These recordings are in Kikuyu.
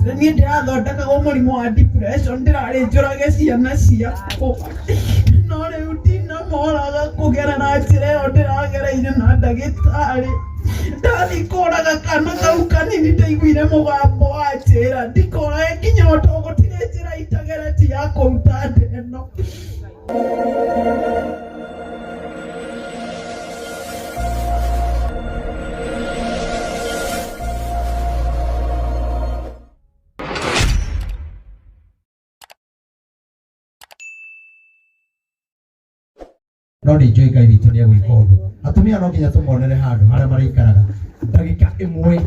Niĩ ndĩrathondekagwo mũrimũ wa depression, ndĩrarĩ njũrage ciana ciakwa, no rĩu ndinamoraga kũgerera njĩra ĩyo ndĩragereire na ndagĩtarĩ. Ndathiĩ kũraga kana kau kanini, ndaiguire mũgambo wanjĩra ndikorage nginya ũndũ, gũtirĩ njĩra itageretie ya kũruta nda ĩno. No nĩ njũĩ Ngai witũ nĩ egwĩka ũndũ. Atumia no nginya tũmonere handũ harĩa marĩikaraga ndagĩka ĩmwe.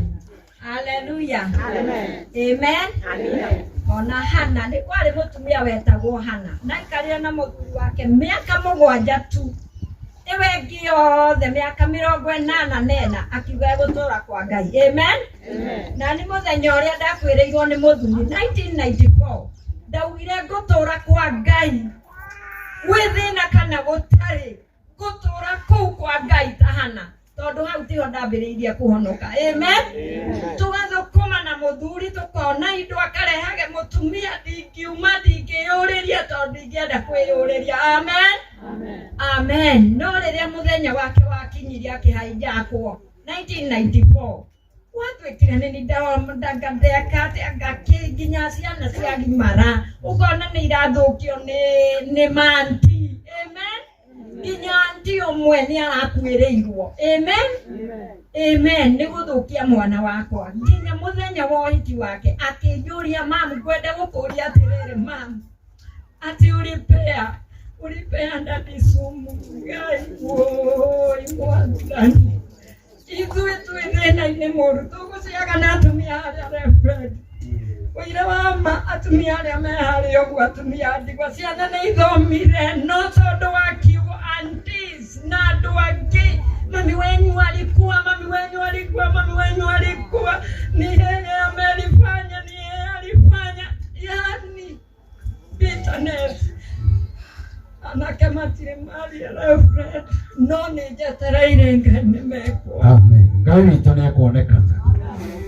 Haleluya. Amen. Ona Hana nĩ kwarĩ mũtumia wetagwo Hana na aikarire na mũthuri wake mĩaka 7 tu, ĩwe ĩngĩ yothe mĩaka 84 akiuga egũtũra kwa Ngai. Amen. Na nĩ mũthenya ũrĩa ndakwĩrĩirwo nĩ mũthuri 1994, ndaugire ngũtũra kwa Ngai gwĩ thĩna kana gũtarĩ, ngũtũra kũu kwa Ngai ta Hana, tondũ hau tiho ndambĩrĩirie kũhonoka. Amen. Tũgathũkũma na mũthuri, tũkona indo akarehage mũtumia, ndingiuma, ndingĩyũrĩria tondũ ndingĩenda kwĩyũrĩria. Amen, amen. No rĩrĩa mũthenya wake wakinyirie akĩhaijakwo 1994, gwatuĩkire nĩ ndeka atĩa, ngakĩ nginya ciana ciagimara ũkona nĩ irathũkio nĩ manti. Amen. Nginya anti ũmwe nĩ arakuĩrĩirwo. Amen, amen. Nĩ gũthũkia mwana wakwa. Nginya mũthenya wa ũhiki wake akĩnjũria, "Mamu, ngwenda gũkũria atĩrĩrĩ, mamu, atĩ ũripea ndadi sumu?" Ngai woi, Mwathani, ithuĩ twĩ thĩna-inĩ mũru, tũgũciaga na atumia arĩa, Reverend, ũira wa ma, atumia arĩa me harĩa ũguo, atumia a ndigwa, ciana nĩ ithomire, no tondũ wa kiugo aunties na andũ angĩ, "Mami wenyu alikuwa, mami wenyu alikuwa, mami wenyu alikuwa, ni yeye amelifanya, ni yeye alifanya," yani bitterness. Anake matirĩ maria, Reverend, no nĩ njetereire Ngai nĩ mekwo. Amen. Ngai witũ nĩ ekuonekana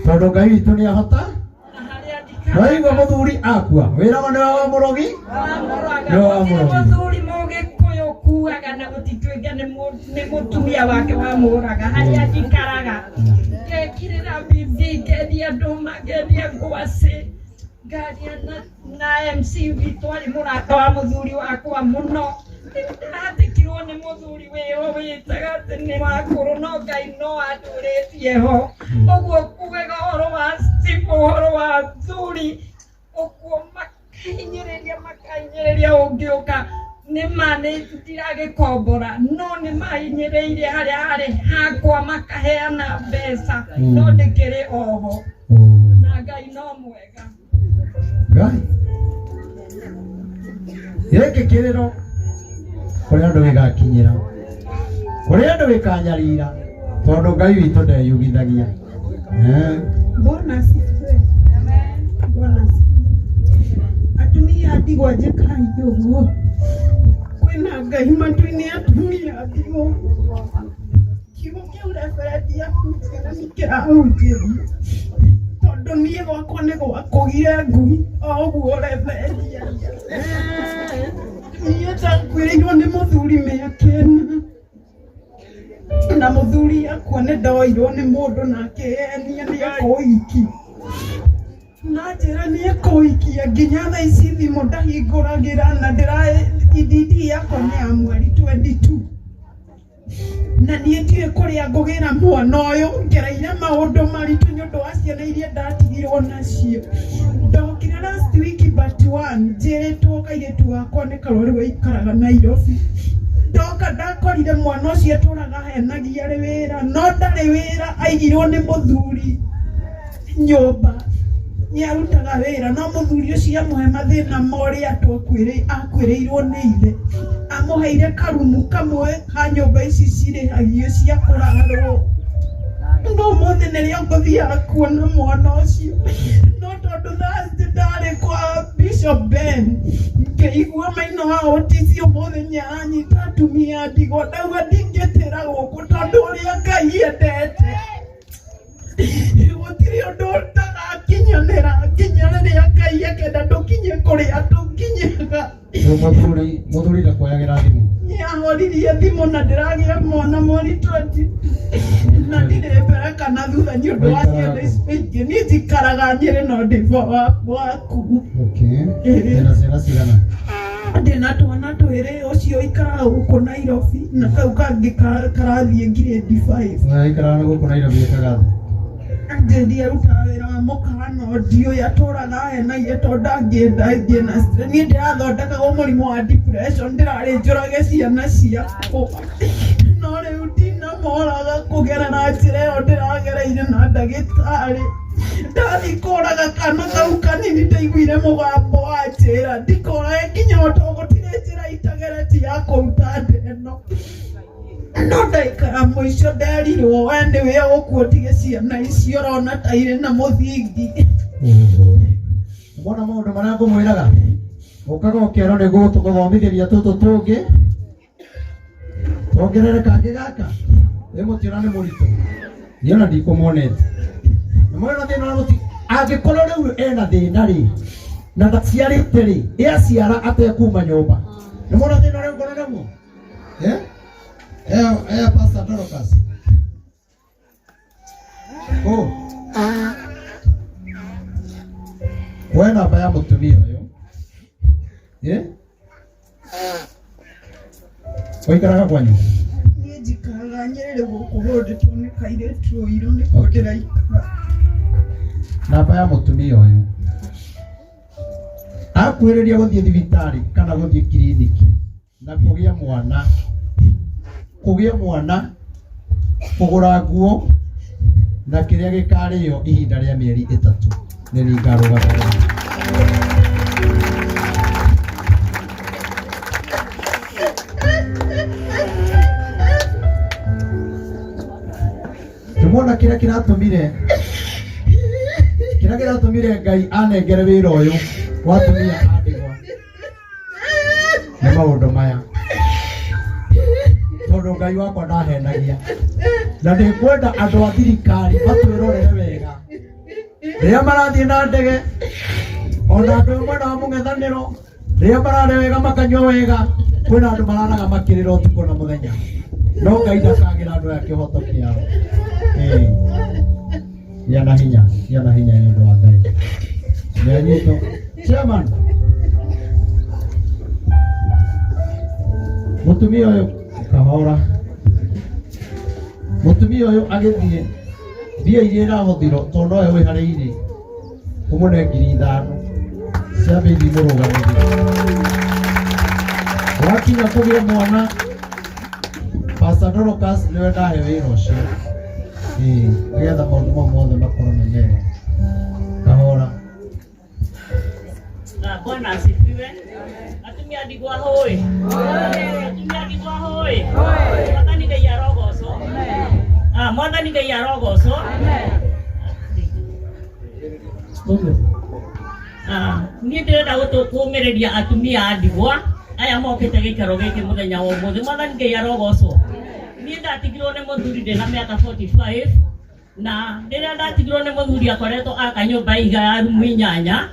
tondũ Ngai witũ nĩ ahota. Na harĩa ndikaraga. Waigua mũthuri akua wĩrago nĩwe wa mũrogi. Wamũraga. Nĩ wamũraga. Gũtirĩ mũthuri mũgĩkũyũ kuaga na gũtituĩke nĩ mũtumia wake wamũraga. Harĩa njikaraga ngekirĩra bibĩ, ngendia ndũma, ngendia ngwacĩ, ngaria na MC witũ, arĩ mũrata wa mũthuri wakwa mũno. Rĩu ndĩrahatĩkirwo nĩ mũthuri wĩho wĩtaga atĩ nĩ wakũrũ, no Ngai no andũrĩtie ho ũguo kugaga ũhoro wa Steve, ũhoro wa thuri ũguo makahinyĩrĩria, makahinyĩrĩria. Ũngĩũka nĩ ma nĩ ndiragĩkombora, no nĩ mahinyĩrĩirie harĩa harĩ hakwa, makaheana mbeca, no ndĩkĩrĩ oho na Ngai no mwega. Ngai, gĩkĩ kĩrĩro kũrĩ andũ gĩgakinyĩra, kũrĩ andũ gĩkanyarira, tondũ Ngai witũ ndeyugithagia. Eh. Bwana asifiwe. Bwana asifiwe. Atumia a ndigwa, njĩkai ũguo. Kwĩna Ngai matu-inĩ, atumia a ndigwa. Kiugo kĩu referendi ahunjia na nĩ kĩrahunjĩria. Tondũ niĩ gwakwa nĩ gwakũgire ngui o ũguo referendi aria. Niĩ ndakuĩrĩirwo nĩ mũthuri mĩaka 4, na mũthuri akua nĩ ndoirwo nĩ mũndũ na akĩhenia nĩ ekũikia, na njĩra nĩ ekũikia. Nginya thaa ici thimũ ndahingũragĩra, na ndĩra EDD yakwa nĩ ya mweri 22, na niĩ ndiũĩ kũrĩa ngũgĩra mwana ũyũ. Ngereire maũndũ maritũ nĩ ũndũ wa ciana iria ndatigirwo nacio. Ndokire last week but one, njĩrĩtwo kairĩtu gakwa nĩ karwaru gaikaraga Nairobi. Ndoka ndakorire mwana ũcio atũraga ahenagia arĩ wĩra, no ndarĩ wĩra, aigirwo nĩ mũthuri nyũmba. Nĩ arutaga wĩra, no mũthuri ũcio amũhe mathĩna ma ũrĩa akuĩrĩirwo nĩ ithe. Amũheire karumu kamwe ka nyũmba ici cirĩhagio cia kũrarwo. No ũmũthĩ nĩrĩo ngũthiaga kuona mwana ũcio, no tondũ Thursday ndarĩ kwa Bishop Ben, ngĩigua maino wa Otis ũmũthĩ nĩ aranyita atumia a ndigwa, ndauga ndingĩtĩra gũkũ, tondũ ũrĩa Ngai endete gũtirĩ ũndũ ũtagakĩka. Tũtirakinyanĩra nginya rĩrĩa Ngai akenda tũkinye kũrĩa tũkinyaga. Rĩu mũthuri ndakuoyagĩra thimũ? Nĩahoririe thimũ na ndĩragĩa mwana mweri 20 na ndirĩ mbere kana thutha nĩ ũndũ wa ciana icio ingĩ. Niĩ njikaraga Nyĩrĩ no ndĩ waku. Okay. Wĩna ciana cigana? Ndĩna twana twĩrĩ, ũcio ũikaraga gũkũ Nairobi na kau kangĩ karathiĩ grade 5. Ũrĩa ũikaraga na gũkũ Nairobi ekaga atĩa? Njĩri arutaga wĩra wa mũkawa no ndiũĩ atũraga ahenagia tondũ ndangĩenda ngĩe na stress. Niĩ ndĩrathondekagwo mũrimũ wa depression, ndĩrarĩ njũrage ciana ciakwa no rĩu ndinamoraga kũgerera njĩra ĩyo ndĩragereire na ndagĩtarĩ. Ndathiĩ kũraga kana kau kanini ndaiguire mũgambo wa njĩra ndikorage nginya ũndũ gũtirĩ njĩra itageretie ya kũruta nda ĩno, no ndagĩka ya mũico nderirwo we nĩwe ũgũkua ũtige ciana icio ũrona ta irĩ na mũthingi. Mbona maũndũ marĩa ngũmwĩraga ũkaga ũkerwo nĩ gũtũgũthomithĩria tũtũ tũngĩ tuongerere kangĩ gaka ĩ mũtiona nĩ mũritũ niĩ ona ndikũmuonete na mwena thĩna ũrĩa mũti angĩkorwo rĩu ena thĩna rĩ na ndaciarĩte rĩ ĩ aciara atekuma nyũmba nĩ mwona thĩna ũrĩa ngorwo naguo. Eh? Pastor Dorcas. Oh. We namba ya mũtumia ũyũ. Eh? Ũikaraga kwanyu? Niĩ njikaraga Nyĩrĩ gũkũ hũndĩtwo nĩ kairĩtu ũirũ nĩkuo ndĩraikara. Namba ya mũtumia ũyũ. Akuhĩrĩria gũthiĩ thibitarĩ kana gũthiĩ kiriniki na kũgĩa mwana, kũgĩa mwana, kũgũra nguo na kĩrĩa gĩkarĩo ihinda rĩa mĩeri 3 nĩ niĩ ngarũgamĩrĩra. Nĩmuona kĩrĩa kĩratũmire kĩrĩa kĩratũmire Ngai anengere wĩra ũyũ wa atumia a ndigwa nĩ maũndũ maya, tondũ Ngai wakwa ndahenagia na ndĩkwenda andũ a thirikari matwĩrorere wega rĩrĩa marathiĩ na ndege, ona andũ a mwena wa mũng'ethanĩro rĩrĩa mararĩa wega makanyua wega, kwĩna andũ mararaga makĩrĩra ũtukũ na mũthenya, no Ngai ndakagĩra andũ aya kĩhoto kĩao. Ĩĩ. Gĩa na hinya, gĩa na hinya nĩ ũndũ wa Ngai. Nĩanyitwo. Chairman. Mũtumia ũyũ kahora. Mũtumia ũyũ agĩthiĩ mbia iria irahũthirwo tondũ nowe wĩharĩirie ũmũne 5,000 ciambe ithiĩ mũrũgamĩrĩri. Wakinya kũgĩa mwana Pastor Dorcas nĩwe ndahe wĩra ũcio. Ĩĩ, nĩgetha maũndũ mau mothe makorwo me mega. Kahora. Na Bwana asifiwe. Atumia ndigwa hoi. Atumia ndigwa hoi. Mwathani Ngai arogocwo. Ah, Mwathani Ngai arogocwo. Ah, niĩ ndĩrenda kũũmĩrĩria atumia a ndigwa aya mokĩte gĩikaro gĩkĩ mũthenya wa ũmũthĩ. Mwathani Ngai arogocwo. Niĩ ndatigirwo nĩ mũthuri ndĩna mĩaka 45 na rĩrĩa ndatigirwo nĩ mũthuri akoretwo aka nyũmba iga ya rumu 8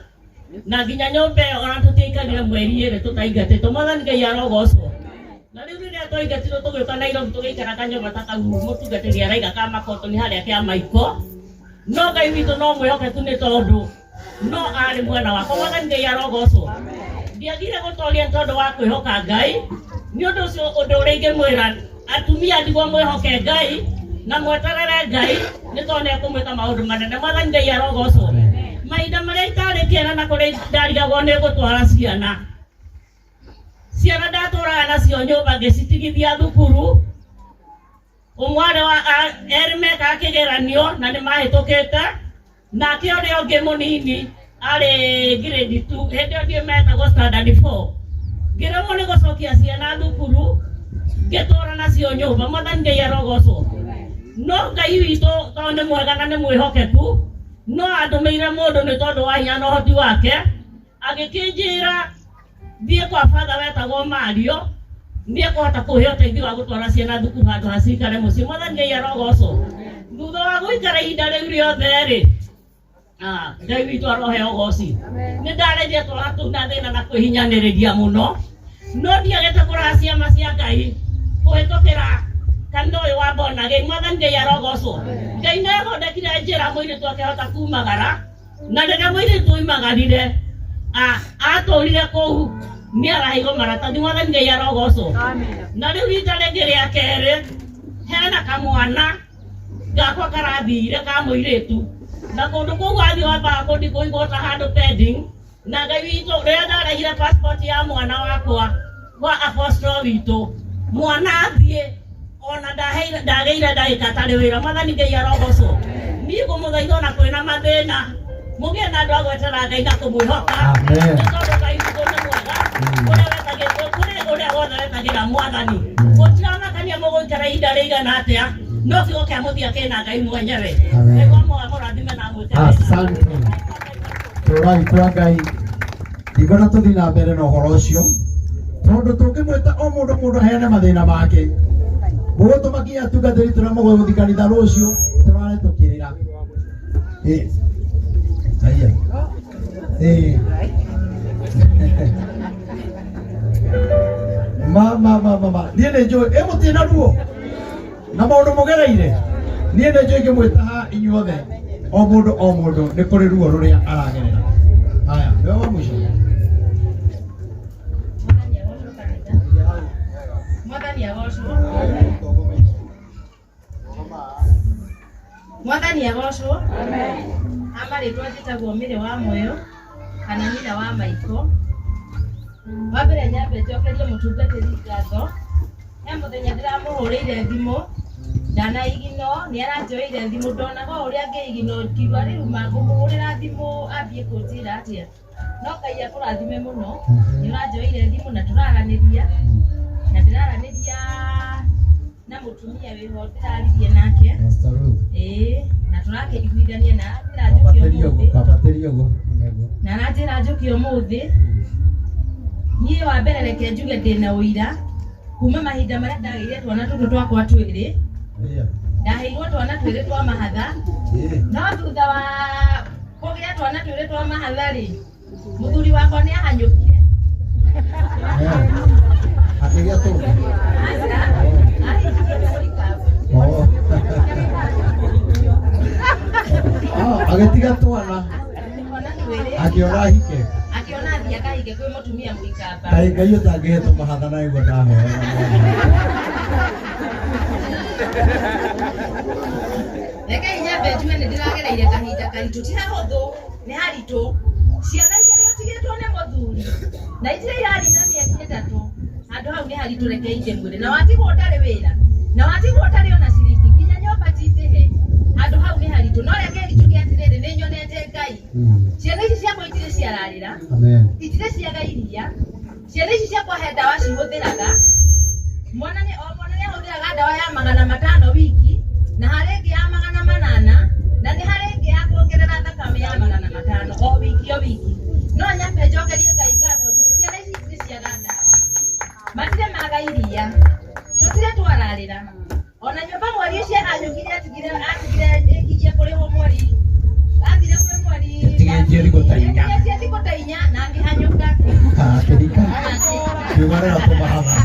na nginya nyũmba ĩyo ona tũtiaikarire mweri 2 tũtaingatĩtwo. Mwathani Ngai arogocwo. Na rĩu rĩrĩa twaingatirwo tũgĩũka Nairobi tũgĩikara kanyũmba ta kau mũtungatĩri araiga ka makotoni harĩa kĩa Maiko, no Ngai witũ no mwĩhokeku nĩ tondũ no arĩ mwena wakwa. Mwathani Ngai arogocwo. Ndiagire gũtoria nĩ tondũ wa kwĩhoka Ngai. Nĩ ũndũ ũcio ũndũ ũrĩa ingĩmwĩra atumia ndigwa mwĩhoke Ngai na mweterere Ngai nĩ tondũ nĩ ekũmwĩka maũndũ manene. Mwathani Ngai arogocwo. Mahinda marĩa itarĩ kĩene na kũrĩa ndarigagwo nĩ gũtwara ciana, ciana ndatũraga nacio nyũmba ngĩcitigithia thukuru. Ũmwe arĩ wa erĩ mekaga kĩgeranio na nĩ mahĩtũkĩte, nake ũrĩa ũngĩ mũnini arĩ grade 2 hĩndĩ ĩyo ndiĩ metagwo standard 4. Ngĩremwo nĩ gũcokia ciana thukuru ngĩtũra nacio nyũmba. Mwathani Ngai arogocwo. No Ngai witũ tondũ nĩ mwega na nĩ mwĩhokeku, no andũmĩire mũndũ nĩ tondũ wa hinya na ũhoti wake, agĩkĩnjĩra thiĩ kwa batha wetagwo Mario nĩekũhota kũhe ũteithio wa gũtwara ciana thukuru handũ ha cikare mũciĩ. Mwathani Ngai arogocwo. Thutha wa gũikara ihinda rĩu rĩothe rĩ, Ah, Ngai witũ aroheo ũgoci. Nĩ ndarĩria twana tũu na thĩna na kwĩhinyanĩrĩria mũno, no ndiagĩte kũraha ciama cia Ngai kũhĩtũkĩra kanitha ũyũ wa Born Again. Mwathani Ngai arogocwo. Ngai nĩ athondekire njĩra mũirĩtu akĩhota kumagara, na rĩrĩa mũirĩtu oimagarire atũrire kũu nĩ araheirwo maratathi. Mwathani Ngai arogocwo. Na rĩu rita rĩngĩ rĩa kerĩ hena kamwana gakwa karathire ka mũirĩtu na kũndũ kũu wathiĩ wambaga kũndi kũigwo ta handũ pending na Ngai witũ rĩrĩa ndarehire passport ya mwana wakwa kwa apostle witũ mwana athiĩ ona ndaheire ndagĩire ndagĩka atarĩ wĩra. Mwathani Ngai arogocwo. Niĩ ngũmũthaitha ona kwĩna mathĩna mũgĩe na andũ a gwetera Ngai na kũmwĩhoka. Amen. Nĩ tondũ Ngai witũ nĩ mwega ũrĩa wetagĩrwo kũrĩ ũrĩa wothe wetagĩra Mwathani. Gũtiramakania mũgũikara ihinda rĩigana atĩa, no kiugo kĩa mũthia kĩna Ngai mwenyewe. Amen. Ngai wa muoyo amũrathime na amwĩke wega. Asante. Tũrai kwa Ngai. Ndikwenda tũthiĩ na mbere na ũhoro ũcio tondũ tũngĩmwĩta o mũndũ mũndũ aheane mathĩna make mũgũtũmakia atungatĩri tũrĩa mũgũthiĩ kanitha rũciũ tũrare tũkĩrĩra. Eh. Haya. Eh. Ma ma ma ma ma. Niĩ nĩ njũĩ ĩ mũtirĩ na ruo na maũndũ mũgereire. Niĩ nĩ njũĩ ingĩmwĩta haha inyuothe o mũndũ o mũndũ nĩ kũrĩ ruo rũrĩa aragerera. Haya, nĩwe wa mũico. Mwathani agocwo. Mwathani agocwo. Ha marĩtwa njĩtagwo Mĩrĩ wa Moyo kana nyina wa Maiko. Wa mbere nyambe njokerie mũtungatĩri ngatho. He mũthenya ndĩramũhũrĩire thimũ ndanaigino nĩ aranjoeire thimũ ndonaga o ũrĩa ngĩigino ngiuga rĩu ma ngũmũhũrĩra thimũ ambie kũnjĩra atĩa. No Ngai akũrathime mũno nĩ ũranjoeire thimũ na tũraranĩria na ndĩraranĩria na mũtumia wĩho ndĩraririe nake. Pastor Ruth. Ĩĩ na tũrakĩiguithania na aranjĩra njũke Kambatĩria ũguo, ũmũthĩ. kambatĩria ũguo. Nĩguo. Na aranjĩra njũke ũmũthĩ. Niĩ wa mbere reke njuge ndĩna ũira kuma mahinda marĩa ndagĩire twana tũtũ twakwa twĩrĩ. Ĩya. Ndaheirwo twana twĩrĩ twa mahatha. Ĩĩ. No thutha wa kũgĩa twana twĩrĩ twa mahatha rĩ, mũthuri wakwa nĩ ahanyũkire. Akĩgĩa tũngĩ. Aca, ahikirie mũrikabu. Oh. Ah, agĩtiga twana Twana twĩrĩ. Akĩona hike. Akĩona athiĩ akahike kwĩ mũtumia mũikamba. Kaĩ Ngai ũtangĩhe tũmahatha na nĩguo ndahoya. Rekei nyambe njuge nĩ ndĩragereire kahinda karitũ, ti hahũthũ, nĩ haritũ. Ciana igĩrĩ ũtigĩtwo nĩ mũthuri na itirĩ irathiĩ na mĩeri 3, handũ hau nĩ haritũ, rekei ndĩmwĩre. Na watigwo ũtarĩ wĩra, na watigwo ũtarĩ ona ciringi, nginya nyũmba ti ndĩhe, handũ hau nĩ haritũ. No rekei njuge atĩrĩrĩ, nĩ nyonete Ngai. Ciana ici ciakwa itirĩ ciararĩra, Amen. itirĩ ciaga iria. Ciana ici ciakwa he ndawa cihũthĩraga. Mwana nĩ o mwana nĩ ahũthĩraga ndawa ya 500 wiki, na harĩ ĩngĩ ya 800, na nĩ harĩ ĩngĩ ya kuongerera thakame ya 500 o wiki o wiki. No nyambe njokerie Ngai ngatho njuge ciana ici itirĩ ciaga ndawa, matirĩ maga iria, tũtirĩ twararĩra. Ona nyũmba mweri ũcio ahanyũkire atigire atigire ĩkinyie kũrĩhwo mweri athire kwĩ mweri. Ĩtigĩtie thikũ ta inya. Ĩtigĩtie thikũ ta inya na akĩhanyũka. Akĩhika. Kiuga tũmahatha.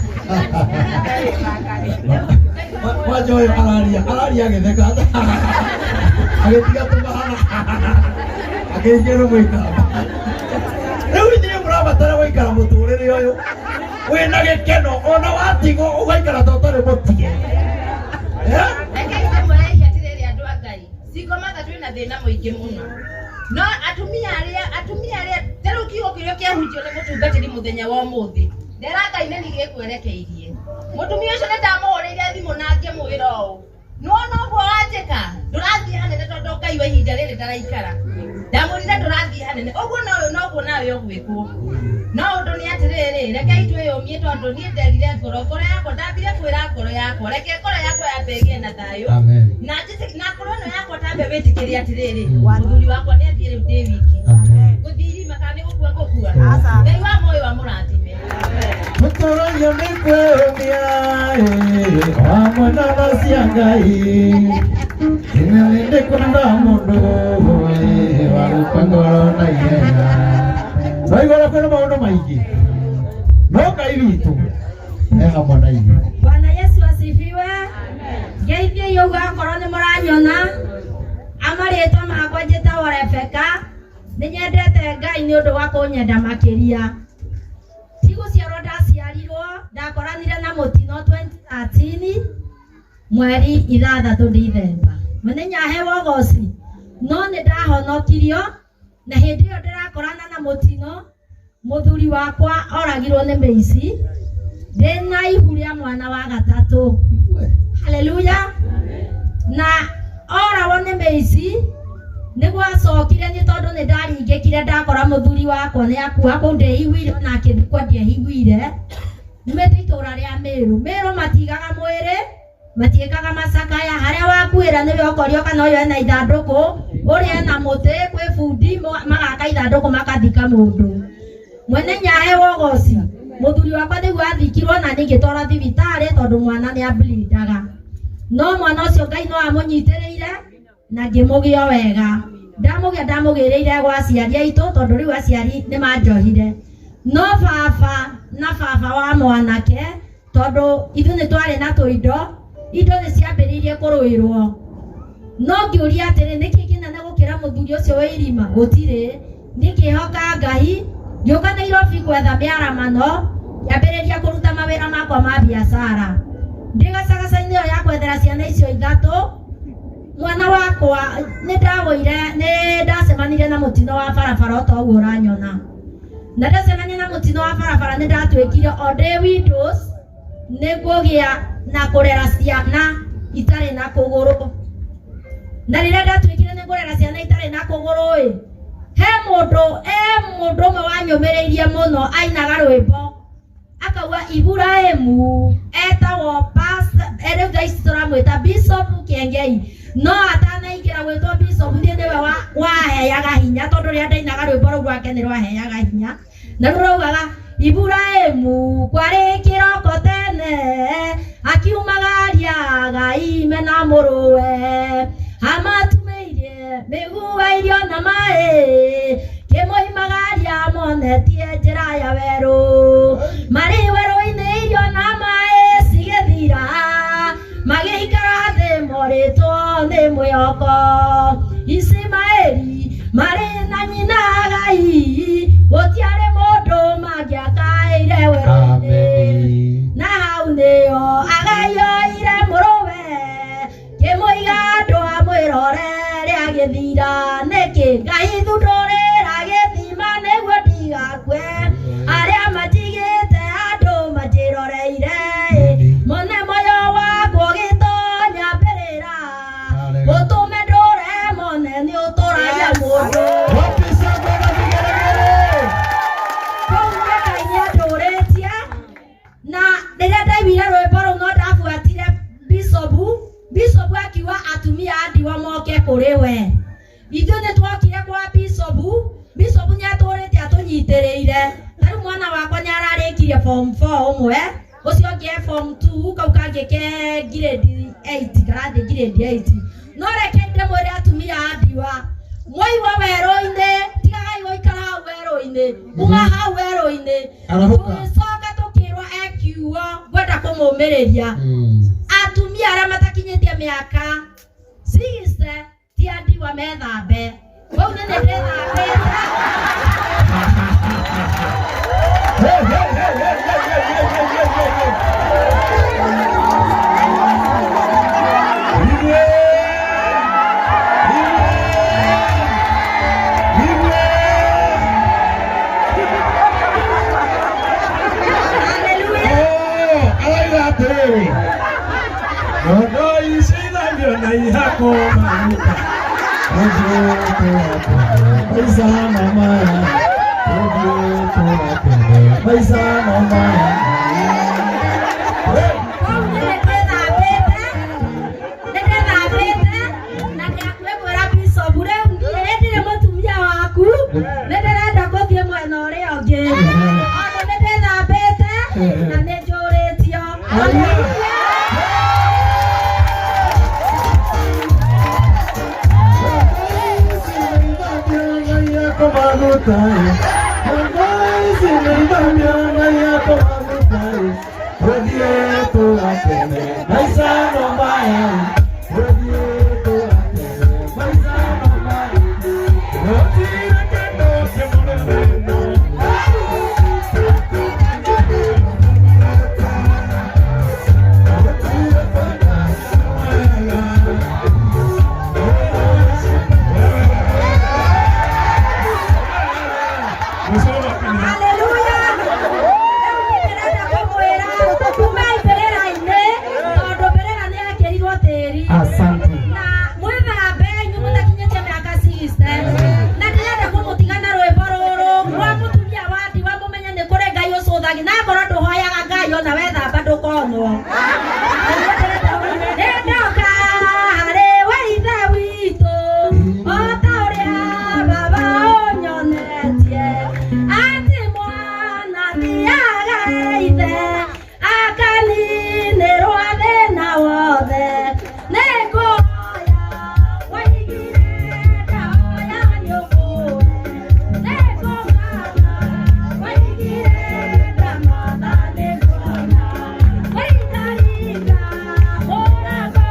Kwanja ũyũ araria araria agĩtheka agĩtiga tũmahatha akĩingĩra mũikamba. Rĩu inyuĩ mũrabatara gũikara mũtũrĩre ũyũ wĩna gĩkeno ona watigwo ũgaikara ta ũtarĩ mũtige. Eh? Rekei ndĩmũrehi atĩrĩrĩ andũ a Ngai, single mother twĩna thĩna mũingĩ mũno. No atumia arĩa ta rĩu kiugo kĩrĩa kĩahunjio nĩ mũtungatĩri mũthenya wa ũmũthĩ, ndera Ngai nĩ niĩ gĩkwerekeirie. Mũtumia ũcio nĩ ndamũhũrĩire thimũ na ngĩmwĩra ũũ, nĩwona ũguo wanjĩka, ndũrathiĩ hanene tondũ Ngai wa ihinda rĩrĩ ndaraikara. Ndamwĩrire ndũrathiĩ hanene, ũguo noguo nawe ũgwĩkwo. No ũndũ nĩ atĩrĩrĩ, rekei twĩyũmie tondũ niĩ nderire ngoro, ngoro yakwa, ndambire kwĩra ngoro yakwa, reke ngoro yakwa yambe ĩgĩe na thayũ. Amen. Na na ngoro ĩno yakwa tambe wĩtĩkĩre atĩrĩrĩ, mũthuri wakwa nĩ athiĩ rĩu ndĩ wiki. Amen. Gũthiĩ irima kana nĩ gũkua ngũkua. Ngai wa muoyo amũrathime. Mũtũragia nĩ kwĩyũmia hamwe na tha cia Ngai. Nĩndĩkwenda mũndũ wa gũkua ngoro na ihenya. Waigua kwĩna maũndũ maingĩ no Ngai witũ e hamwe na ithuĩ. Bwana Yesu asifiwe. Ngeithiei ũguo akorwo nĩ mũranyona. Amarĩtwa makwa njĩtagwo Rebeka. Nĩ nyendete Ngai nĩ ũndũ wa kũnyenda makĩria. Ti gũciarwo ndaciarirwo, ndakoranire na mũtino 2013 mweri ithathatũ Dithemba. Mũnenya ahewe ũgoci. No nĩ ndahonokirio na hĩndĩ ĩyo ndĩrakorana na mũtino mũthuri wakwa oragirwo nĩ mĩici ndĩna ihu rĩa mwana wa gatatũ. Haleluya. Na oragwo nĩ mĩici nĩguo acokire nĩ tondũ nĩ ndaringĩkire ndakora mũthuri wakwa nĩ akua kũu ndĩiguire ona akĩthikwo ndiehiguire nyumĩte itũra rĩa Mĩrũ. Mĩrũ matigaga mwĩrĩ matiĩkaga macakaya harĩa wakuĩra nĩwe ũkorio kana ũyũ ena ithandũkũ ũrĩa ena mũtĩ kwĩ bundi magaka ithandũkũ makathika mũndũ mwene nyahe wogoci mũthuri wakwa nĩguo athikirwo na niĩ ngĩtwarwo thibitarĩ tondũ mwana nĩ ablindaga no mwana ũcio Ngai no amũnyitĩrĩire na ngĩmũgĩa wega ndamũgĩa ndamũgĩrĩire gwa aciari aitũ tondũ rĩu aciari nĩ manjohire no baba na baba wa mwanake tondũ ithuĩ nĩ twarĩ na tũindo indo nĩ ciambĩrĩirie kũrũĩrwo no ngĩũria atĩrĩ nĩkĩ kĩnene gũkĩra mũthuri ũcio wĩ irima gũtirĩ niĩ ngĩhoka Ngai ngĩũka Nairobi gwetha mĩaramano ngĩambĩrĩria kũruta mawĩra makwa ma biacara ndĩ gacagaca-inĩ ĩyo ya gwethera ciana icio ithatũ mwana wakwa nĩ ndagũire nĩ ndacemanirie na mũtino wa barabara o ta ũguo ũranyona na ndacemania na mũtino wa barabara nĩ ndatuĩkire o ndĩ windows nĩ kũgĩa na kũrera ciana itarĩ na kũgũrũ na rĩrĩa ndatuĩkire nĩ kũrera ciana itarĩ na kũgũrũ ĩ he mũndũ e mũndũ ũmwe wanyũmĩrĩirie mũno ainaga rwĩmbo akauga Iburahĩmu etagwo rĩu thaa ici tũramwĩta Bishop Kiengei no atanaingĩra gwĩtwo Bishop niĩ nĩwe waheaga hinya tondũ rĩrĩa ndainaga rwĩmbo rũu rwake nĩ rwaheaga hinya na rũu rwaugaga Iburahĩmu kwarĩ kĩroko tene akiumagaria Ngai mena mũrũwe amatumĩirie mĩgua irio na maĩ kĩmoimagaria monetie njĩra ya werũ marĩ werũ-inĩ irio na maĩ cigĩthira magĩikara thĩ morĩtwo nĩ mwĩhoko Ismaeli marĩ na nyina Ngai gũtiarĩ mũndũ mangĩakaire werũ-inĩ na hau nĩho agayoire mũrũwe kĩmũiga andũ amwĩrorere agĩthira nĩkĩ Ngai thundũrĩra gĩthima nĩguo ndigakue arĩa matigĩte andũ manjĩroreire mone moyo wakwa ũgĩtonya mbĩrĩra ũtũme ndũre mone nĩ ũtũragia mũndũ Wapi shangwe na vigelegele? kũu nĩ Ngai nĩandũrĩtie na rĩrĩa ndaiguire rwĩmbo rũu no ndabuatire bishopu bishopu akiuga atumia a ndigwa moke kũrĩ we ithuĩ nĩ twokire kwa bishopu bishopu nĩ atũrĩte atũnyitĩrĩire ta rĩu mwana wakwa nĩ ararĩkirie form 4 ũmwe ũcio ũngĩ e form 2 kau kangĩ ke grade 8 karathiĩ grade 8 no reke ndĩmwĩre atumia a ndigwa mwaigua werũ-inĩ tigagai gũikara hau werũ-inĩ uma hau werũ-inĩ Arahũka. tũgĩcoka tũkĩrwo ekiugo ngwenda kũmũmĩrĩria atumia arĩa matakinyĩtie mĩaka 60 ti a ndigwa methambe kũu nĩ nĩ ndĩthambĩte. Hey, hey, hey, hey, hey, hey, hey, hey, hey, hey, hey. Igwe! Igwe! Igwe! Haleluya. Oh, arauga atĩrĩrĩ Nondo icithambio na ihakwo maguta. Maica no maya tũthiĩte tene maica no maya. Hey! Kũu nĩ ndĩthambĩte nĩ ndĩthambĩte na ndĩhakuhĩ kwĩra bishop rĩu niĩ ndirĩ mũtumia waku nĩ ndĩrenda gũthiĩ mwena ũrĩa ũngĩ tondũ nĩ ndĩthambĩte na nĩ njũrĩtio. Haleluya. maguta nyondo ici nĩithambio na ihakwo maguta tũthiĩ tũgakene maica no maya tũthiĩ tũgakene maica no maya Gũtirĩ kĩndũ kĩmũremete. Haleluya. Rĩu niĩ ndĩrenda kũmwĩra umai mbĩrĩra-inĩ tondũ mbĩrĩra nĩ yakĩrirwo tĩri. Asante. Na mwĩthambe inyuĩ mũtakinyĩtie mĩaka 60. Na ndĩrenda kũmũtiga na rwĩmbo rũrũ rwa mũtumia wa ndigwa mũmenye nĩ kũrĩ Ngai ũcũthagi na ngorwo ndũhoyaga Ngai ona wethamba ndũkonwo. Nĩ ndoka harĩ we Ithe witũ o ta ũrĩa baba ũnyonetie atĩ mwana thiaga ithe akaninĩrwo thĩna wothe nĩngũhoya waigire ndahoya nĩũkũhe nĩngũmama waigire ndamatha nĩnguona waikaringa mũrango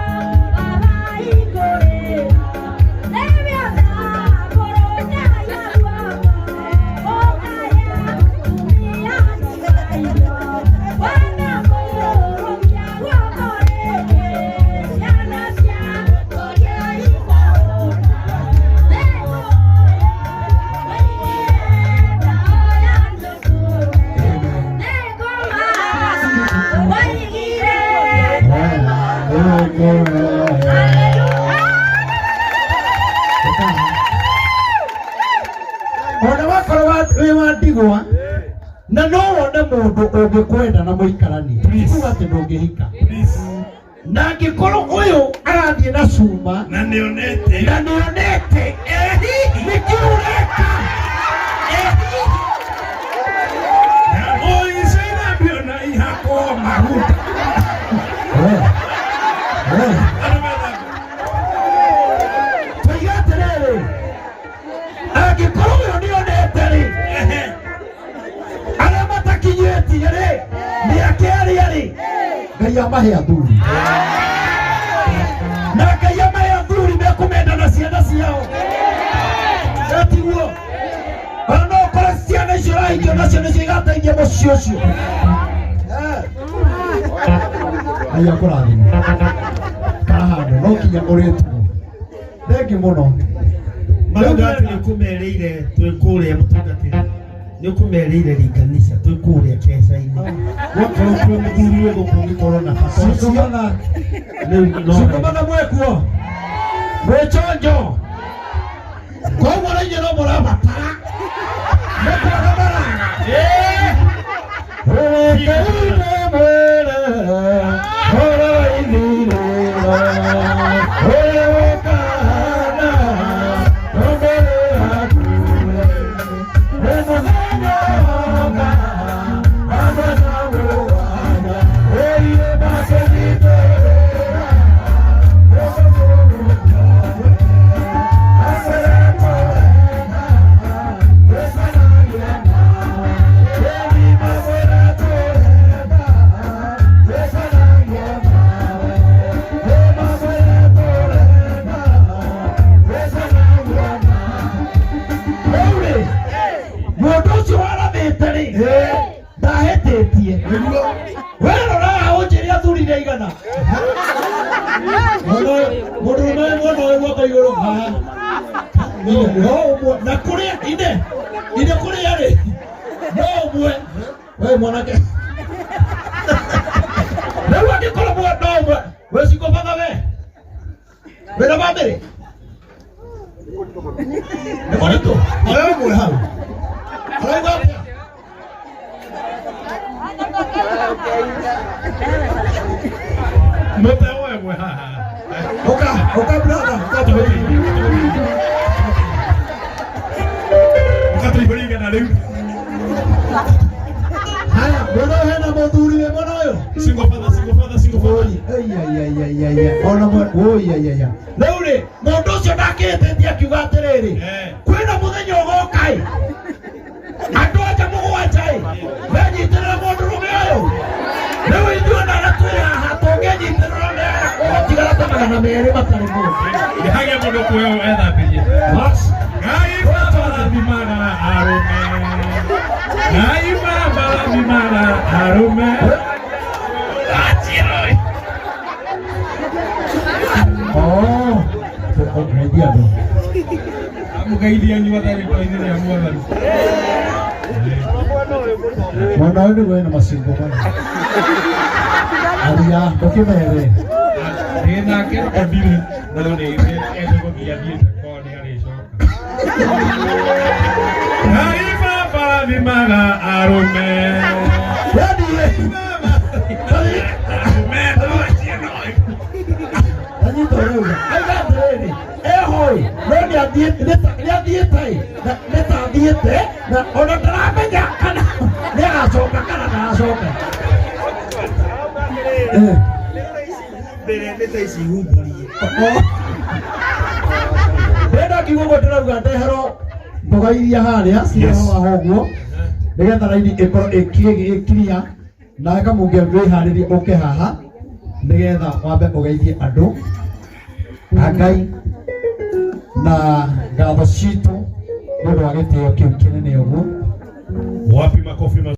baba hingũrĩra nĩwe ũtambũrũkagia guoko ũkaya tumia ndugainio wanambũrũkia guoko rĩngĩ ciana ciakũria ikahũna nĩngũhoya waigire ndahoya nĩũkũhe nĩngũmama waigire. Ona wakorwo wĩ wa ndigwa na no wone mũndũ ũngĩkwenda na mũikaranie Please. kuga atĩ ndũngĩhika Please. Na angĩkorwo ũyũ arathiĩ na cuma Na nĩonete. Na nĩonete nĩkĩ ũreka. Nyamũ ici ithambio na ihakwo maguta. Andũ methambe. Tũiga atĩrĩrĩ, angĩkorwo ũyũ nĩonete rĩ, arĩa matakinyĩtie rĩ, mĩaka ĩrĩa rĩ, Ngai amahe athuri na Ngai amahe athuri mekũmenda na ciana ciao etiguo ona no ũkore ciana icio ũrahikio nacio nĩcio igateithia mũciĩ ũcio. Ngai akũrathime kara handũ no kinya ũrĩtuo thengi mũno. Maũndũ atĩ nĩ ũkũmerĩire twĩ kũrĩa mũtungatĩri nĩ ũkũmerĩire ringanisha twĩ kũrĩa keca-inĩ gwakorwo kwĩ mũthuri wĩ gũkũ ũngĩkorwo na bata ũcio. Sukumana. Rĩu no Sukumana mwekuo mwĩchonjo koguo na inyuĩ no mũrabatara nĩ kwaga maraga ũrekaine mwĩre ũraithirĩra ũrĩa ũkahana tondũ wĩ hakuhĩ nĩ mũthenya woka andũ magũana ĩiĩ makĩnyitĩrĩra. Mũndũ ũcio warathĩte rĩ ndahĩtĩtie we rora haha ũnjĩre athuri nĩ aigana mũndũ ũmwe mwena ũyũ guoko igũrũ haha no ũmwe na kũrĩa ine ine kũrĩa rĩ no ũmwe we mwanake rĩu angĩkorwo no ũmwe we cikobatha we wĩna bamĩrĩ nĩ mũritũ Arĩa ũmwe hau. Arauga atĩa? Mũtewe ĩmwe haha. Ũka ũka brother ũka tũhũrĩre. Ũka tũihũrie igana rĩu. Haya, mũndũ ũyũ hena. Mũthuri wĩ mwena ũyũ. Single father, single father, single father. Oi, ai, ai, ai, ai, ai, ai. Ona mwe, oi, ai, ai, ai. Rĩu rĩ, mũndũ ũcio ndakĩhĩtĩtie akiuga atĩrĩrĩ, kwĩna mũthenya ũgoka ĩ, andũ anja mũgwanja ĩ, menyitĩrĩra mũndũrũme ũyũ. Rĩu ithuĩ ona arĩa twĩ haha tũngĩnyitĩrĩra nĩ aya, ũgũtigara ta 200 matarĩ mũndũ. Nĩ hagĩa mũndũ kuoya ethambirie. Bas. Ngai baba rathimaga arũme. Ngai baba rathimaga arũme. Achiroi. Oh, ũngeithia andũ. Amũgeithia inyuothe rĩtwa-inĩ rĩa Mwathani. Mwena ũyũ nĩguo wĩna macingo mana. Aria, ndũkĩmere. Ndĩ nake no ndirĩ no nĩ egũthiĩ athiĩte korwo nĩ arĩcoka. Ngai baba rathimaga arũme. Ready? Arũme no acienoi. Anyita ũrauga. Aiga atĩrĩrĩ, eho ĩ, no nĩathiĩte, nĩathiĩte ĩ, nĩ ta athiĩte, na ona ndaramenya kana nĩagacoka kana ndagacoka. Mbere nĩ ta ici humbũrie. Ndĩrenda ngiuga ũguo ndĩrauga ndeherwo mboga iria harĩa cirehwo haha ũguo nĩgetha raini ĩkorwo ĩkiria nawe Kamunge wĩharĩrie ũke haha nĩgetha wambe ũgeithie andũ a Ngai na ngatho citũ nĩ ũndũ wa gĩtĩo kĩu kĩnene ũguo. Wapi makofi mazuri?